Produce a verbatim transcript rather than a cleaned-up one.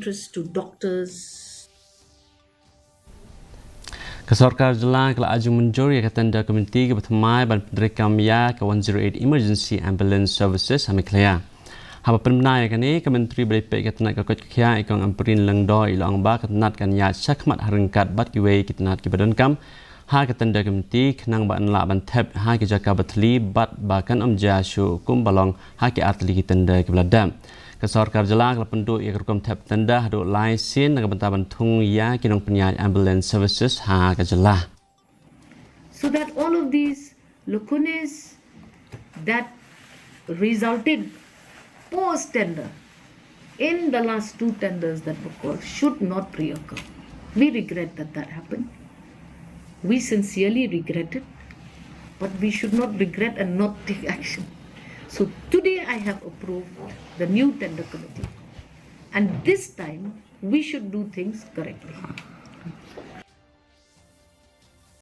interest to doctors. Ka sorkar jylla ka la ai jingmynjur ïa ka tender committee kaba thymmai ban pyntreikam ïa ka one zero eight Emergency Ambulance Services ha Meghalaya. Haba pynbna ïa kane, ka Myntri ba dei peit ka tnat ka koit ka khiah, i Kong Ampareen Lyngdoh, i la ong ba ka tnat kan ïaid shakhmat ha ryngkat bad kiwei ki tnat kiba donkam ha ka tender committee khnang ba yn lah ban thep ha ki jaka ba thylli bad ba kan ym jia shuh kumba long ha ki artylli ki tender kiba la dep. Ka sorkar jylla ka la pynduh ïa ka rukom thep tender haduh lai sien na ka bynta ban thung ïa ki nongpynïaid ambulance services ha ka jylla. So that all of these lacunae that resulted post tender in the last two tenders that were called should not reoccur. We regret that that happened. We sincerely regret it, but we should not regret and not take action. So today I have approved the new tender committee, and this time we should do things correctly.